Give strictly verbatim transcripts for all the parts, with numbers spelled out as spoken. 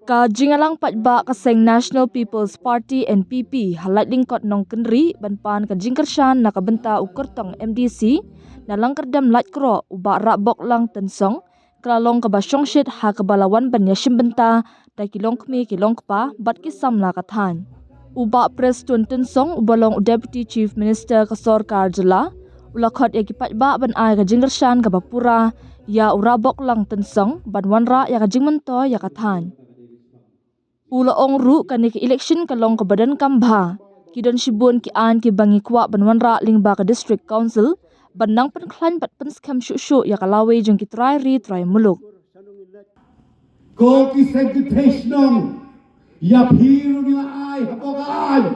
Ka jingïalang paidbah ka seng National People's Party N P P ha Laitlyngkot Nongkynrih ban pan ka jingkyrshan na ka bynta u kyrtong M D C na Langkyrdem Laitkroh u Bah Rahboklang Tynsong ka la long kaba shongshit ha kaba la wan ban ïashim bynta da ki longkmie ki longkpa bad ki samla ka thaiñ. U Bah Prestone Tynsong uba long u Deputy Chief Minister ka sorkar jylla u la khot ïa ki paidbah ban ai ka jingkyrshan kaba pura ïa u Rahboklang Tynsong ban wanrah ïa ka jingmyntoi ïa ka thaiñ. U la ong ruh kane ka election ka long kaba donkam bha, ki don shibun ki aiñ kiba ngi kwah ban wanrah lyngba ka District Council ban nang pynkhlaiñ bad pynskhem shuh shuh ïa ka lawei jong ki trai ri trai muluk. Ko ki seng kynthei shnong, ïa phi ruh ngi la ai hapoh ka aiñ.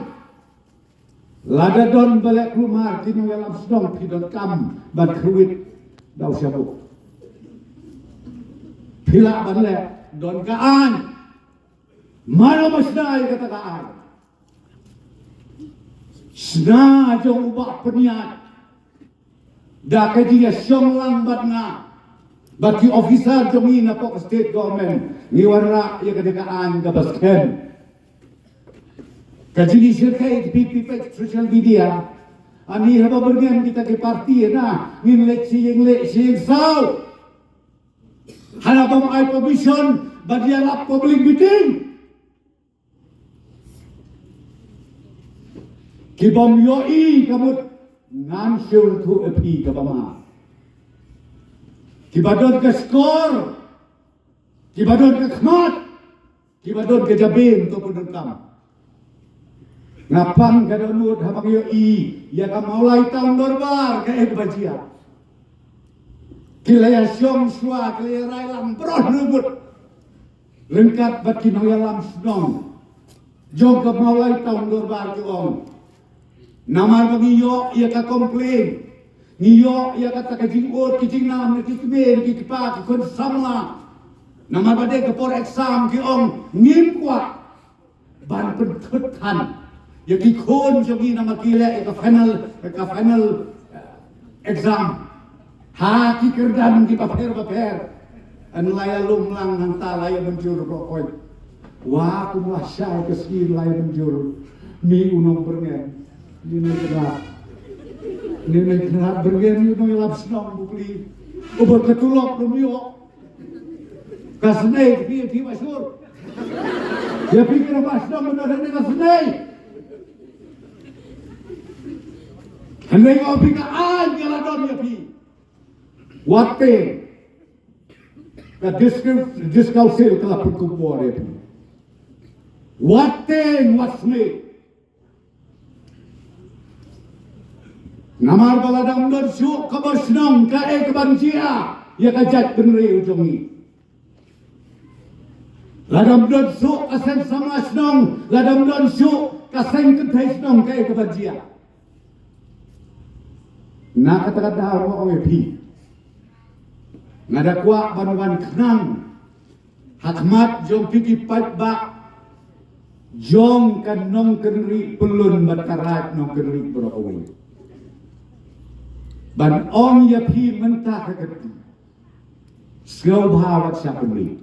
Lada don ba leh kulmar ki nongïalam shnong, phi donkam ban kyrwit da u shabuk. Phi lah ban leh, don ka aiñ. Mano ba shna ïa kata ka aiñ? Shna jong u Bah Pynïaid da ka jingïashong lang bad nga bad ki officer jong ngi napoh ka state government, ngi wanrah ïa kane ka aiñ kaba skhem. Ka jingïashyrkhei, phi, phi peit social media, ani haba byrngem kita ki party na, ngin leit sha ïing leh sha ïing saw. Hana bym ai permission ban ïarap public meeting. Ki bym ïohi ka mut, ngan sngewthuh ïa phi kaba ma. Kiba don ka shkor, kiba don ka khmat, kiba don ka jabieng to pyndonkam. Nga pang ka dohnud haba nga ïohi ïa ka Mawlai Town Dorbar kaei kaba jia. Ki la ïashong shuwa, ki la ïarai lang baroh ngut. Ryngkat bad ki nongïalam shnong jong ka Mawlai Town Dorbar ki ong, namar ba ngi ïoh ïa ka complain, ngi ïoh ïa kata ka jingud ki jingnam na ki kmie na ki kpa ki khun samla. Namar ba dei ka por exam, ki ong ngim kwah ban pynthut than ïa ki khun jong ngi namar ki leh ïa ka final, ka final, eh, exam ha ki kyrdan kiba pher ba pher. Yn la ïalum lang hangta, la ïa mynjur baroh kawei. Wa kum la shai ka sngi la ïa mynjur. Mi u nongbyrngem, mi nongkynrad, mi nongkynrad byrngem, mi u nongïalam shnong, bukli uba ka tulop ruh ym ïoh. Ka snei phi, phi ba shur. Ïa phi ki rangbah shnong mynta ka snei. Hynrei nga ong phi, ka aiñ ka la don ïa phi. Wat te ka district, district council ka la pynkup bor ïa phi. Wat te, wat snei. Namar ba lada ym don shuh ka bor shnong, kaei kaban jia ïa ka jaitbynriew jong ngi? Lada ym don shuh ka seng samla shnong, lada ym don shuh ka seng kynthei shnong, kaei kaban jia? Na kata ka daw nga ong ïa phi, nga da kwah ban wan khnang ha khmat jong phi ki paidbah jong ka Nongkynrih Pyllun bad ka Raid Nongkynrih baroh kawei, ban ong ïa phi mynta ka kyrteng, sngewbha wat shah pynleit.